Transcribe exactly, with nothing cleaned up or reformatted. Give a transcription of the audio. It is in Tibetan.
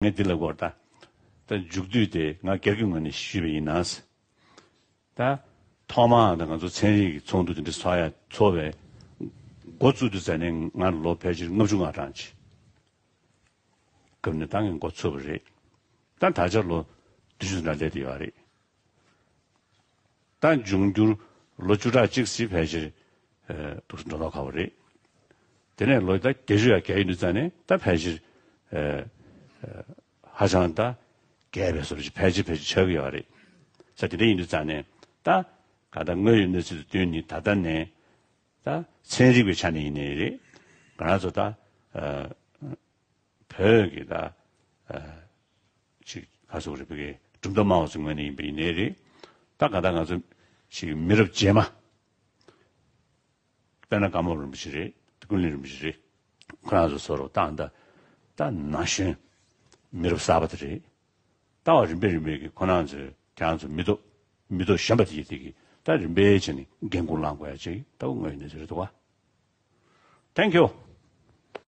ངས་འདི་ལ་སྐོར་ད། ད་མཇུག་བསྡུས་དེ་ང་སྒེར་གྱི་ངོས་ནས་ཞུས་པ་ཡིན་ན། ད་ཐོག་མར་ད་ང་ཚོ་ཚན་རིག་གི་ཚོགས་འདུ་དེ་འདྲ་ཚོགས་ཡ་ཚོགས་པའི་འགོ་བཙུགས་དུས་ཙ་ནས་ང་ལོ་ཕལ་ཆེར་ལྔ་བཅུ་ང་གྲངས་ཅིག་སྐབས་ནས་ད་ངས་འགོ་ཚུགས་པ་རེད། ད་ད་ཆ་ལོ་བདུན་ཅུ་ཙམ་སླེབས་བསྡད་ཡོད་རེད། ད་འབྱུང་འགྱུར་ལོ་བཅུ་ཕྲག་གཅིག་ཙམ་ཕལ་ཆེར་ཨ་འདུག་སེ་འགྲོ་མདོག་ཁ་པོ་རེད། དེ་ནས་ལོ་ད་བརྒྱད་ཅུ་ཡར་བརྒལ་ཡོང་དུས་ཙ་ནས་ད་ཕལ་ཆེར་ཨ་ཧ་ཅང་ད་རྒས་པའི་བཟོ་འདྲ་ཅིག་ཕལ་ཆེར་ཕལ་ཆེར་ཆགས་ཀྱི་ཡོད་རེད། ས་དེ་འདྲ་ཡིན་དུས་ཙ་ནས་ད་ག་ད་དངོས་ཡོད་གནས་ཚུལ་དུ་བསྟུན་ནས་ད་ལྟ་ནས་ད་ཚན་རིག་པའི་ཆ་ནས་ཡིན་ནའི་རེད། ང་རང་ཚོ་ད་ཨ་བོད་ཀྱི་ད་ཨ་ཅིག་ག་ཟེར་དགོས་རེད། བོད་ཀྱི་གྲུབ་མཐའ་སྨྲ་བ་ཚོའི་ངོས་ནས་ཡིན་པ་ཡིན་ནའི་རེད། ད་ག་ད་ང་ཚོ་ཅིག་མི་རབས་རྗེས་མ། དཔེར་ན་ཀརྨ་པ་རིན་པོ་ཆེ་རེད། ཀུན་གླེང་རིན་པོ་ཆེ་རེད། ཁོ་རང་ཚོ་བཟོ་འདྲ་ད་ད་ད་ན་གཞོན་མི་རབས་གསར་པ་དེ་རེད། ད་བར་རིམ་པས་རིམ་པས་ཀྱི་ཁོ་རང་ཚོས་ཁྱེད་རང་ཚོ་མི་ཐོག་མི་ཐོག་གཞོན་པ་དེ་ཡི་དེ་གི་ད་རིམ་པས་བྱས་ནས་འགན་འཁུར་བླངས་དགོས་ཡ་ཅིག་ད་དངོས་ཡོད་གནས་ཚུལ་རེད་འདུག་བ། Thank you.